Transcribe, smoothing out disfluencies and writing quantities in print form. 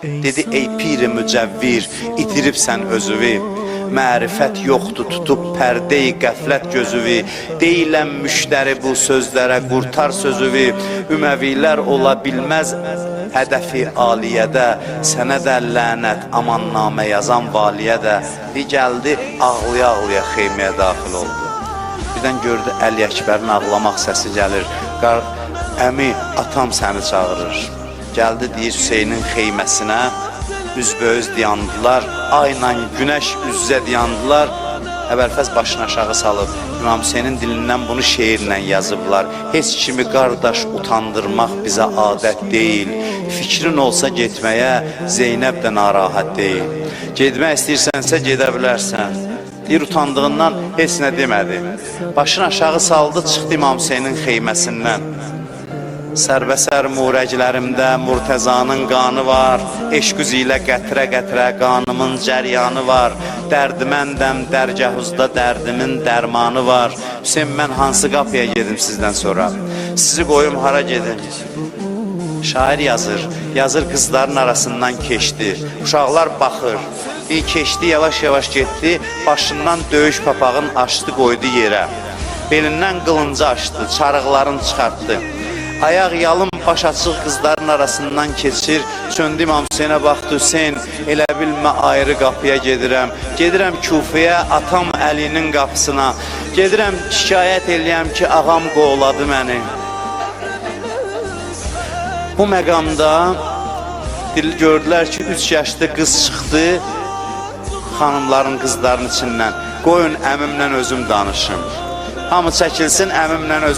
Dedi, ey piri mücəvvir, itiribsən özüvi. Mərifət yoxdur, tutub pərdeyi qəflət gözüvi. Deyiləm müştəri bu sözlərə, qurtar sözüvi. Üməvilər ola bilməz hədəfi aliyyədə. Sənə də lənət, amannamə yazan valiyə də. Bir gəldi, ağlaya-ağlaya xeyməyə daxil oldu. Birdən gördü Əli Əkbərin ağlamaq səsi gəlir. Əmi, atam səni çağırır. Gəldi deyir Hüseynin xeyməsinə, üzbəüz dayandılar. Ayla günəş üz-üzə dayandılar. Əbəlfəz başını aşağı salıb. İmam Hüseynin dilindən bunu şeirlə yazıblar. Heç kimi qardaş utandırmaq bizə adət deyil. Fikrin olsa getməyə Zeynəb də narahat deyil. Getmək istəyirsənsə gedə bilərsən. Deyir, utandığından heç nə demədi. Başını aşağı saldı, çıxdı İmam Hüseynin xeyməsindən. Sərbəsər murəclərimdə Murtəzanın qanı var. Eşq üzü ilə qətrə-qətrə qanımın cəryanı var. Dərdiməndəm dərgahuzda dərdimin dərmanı var. Hüseyn, mən hansı qapıya gedim sizdən sonra? Sizi qoyum hara gedim? Şair yazır, yazır qızların arasından keçdi. Uşaqlar baxır. Bir keçdi, yavaş-yavaş getdi, başından döyüş papağın açdı, qoydu yerə. Belindən qılıncı açdı, çarıqlarını çıxartdı. Ayaq yalın, baş açıq qızların arasından keçir. Çöndü İmam Hüseynə baxdı, Hüseyn, elə bilmə ayrı qapıya gedirəm. Gedirəm Kufəyə, atam Əlinin qapısına. Gedirəm şikayət eləyəm ki, ağam qovladı məni. Bu məqamda gördülər ki, 3 yaşlı qız çıxdı xanımların, qızların içindən. Qoyun əmimlə özüm danışım. Hamı çəkilsin, əmimlə özüm